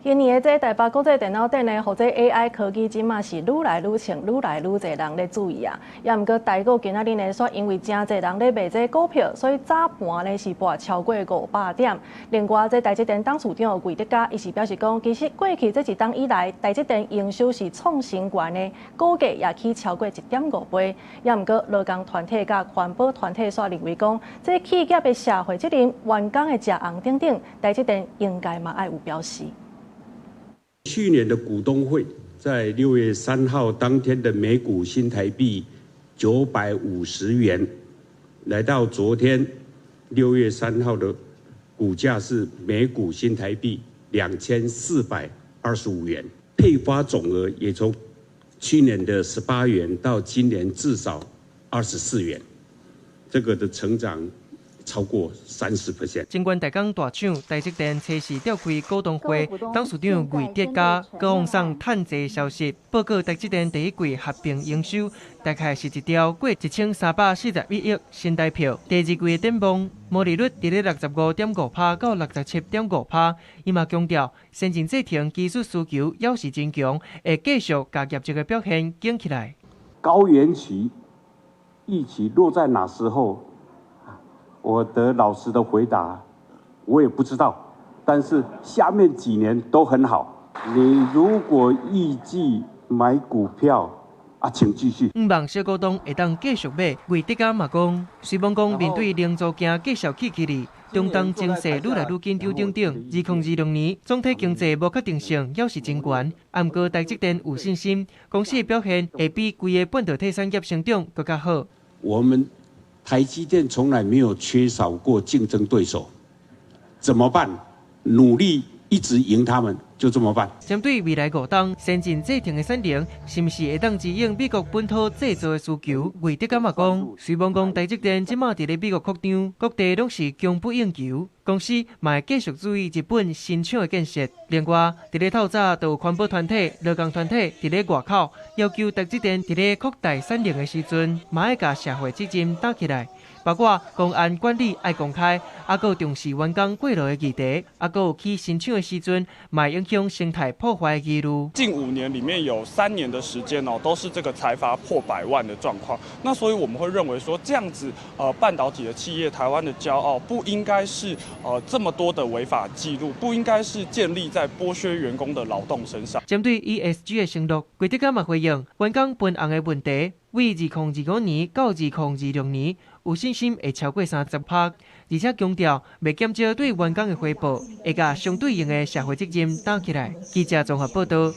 今年的這台北國際電腦展呢，予這 AI 科技這馬是愈來愈衝，愈來愈濟人咧注意啊。也毋過台股今仔日呢，煞因為誠濟人咧賣這股票，所以早盤呢是跋超過500點。另外，這台積電董事長魏哲家伊是表示講，其實過去這一冬以來，台積電營收是創新高的，股價也起超過1.5倍。也毋過勞工團體佮環保團體煞認為講，這企業的社會責任、員工的食紅等等，台積電應該嘛愛有表示。去年的股東會在6月3號當天的每股新台幣950元，來到昨天六月三號的股價是每股新台幣2425元，配發總額也從去年的18元到今年至少24元，這個的成長超過30%。晶圓代工大廠台積電初四召開股東會，董事長魏哲家閣放送趁濟消息，報告台積電第一季合併營收大概是一兆過1341億新台票。第二季的展望，毛利率佇咧65.5%到67.5%。伊嘛強調，先進製程技術需求猶是真強，會繼續共業績的表現緊起來。高原期預期落在哪時候？我得老實的回答，我也不知道。但是下面幾年都很好。你如果預計買股票，啊，請繼續。向望小股東會當繼續買，魏哲家嘛講，雖罔講面對零組件繼續起起哩，中東情勢愈來愈緊張等等，2026年總體經濟無確定性猶是真懸。毋過台積電有信心，公司的表現會比規個半導體產業成長閣較好。我們台積電從來沒有缺少過競爭對手，怎麼辦？努力一直贏他們，就這麼辦。針對未來5冬先進製程的產能，是毋是會當支應美國本土製造的需求？魏哲家嘛講，雖罔講台積電這馬佇咧美國擴張，各地攏是供不應求，公司嘛會繼續注意日本新廠的建設。另外，佇咧透早就有環保團體、勞工團體佇咧外口要求台積電佇咧擴大產能的時陣，嘛愛共社會責任擔起來，包括工安管理愛公開，啊，閣有重視員工過勞的議題，啊，閣有起新廠的時陣，嘛會影響生態破壞的疑慮。近5年裡面有3年的時間哦，都是這個裁罰破百萬的狀況。那所以我們會認為說，這樣子，半導體的企業，台灣的驕傲，不應該是這麼多的違法記錄，不應該是建立在剝削員工的勞動身上。針對 ESG 的承諾，魏哲家嘛回應，員工分紅的問題，為2025年到2026年有信心會超過30%，而且強調袂減少對員工的回報，會共相對應的社會責任擔起來。記者綜合報道。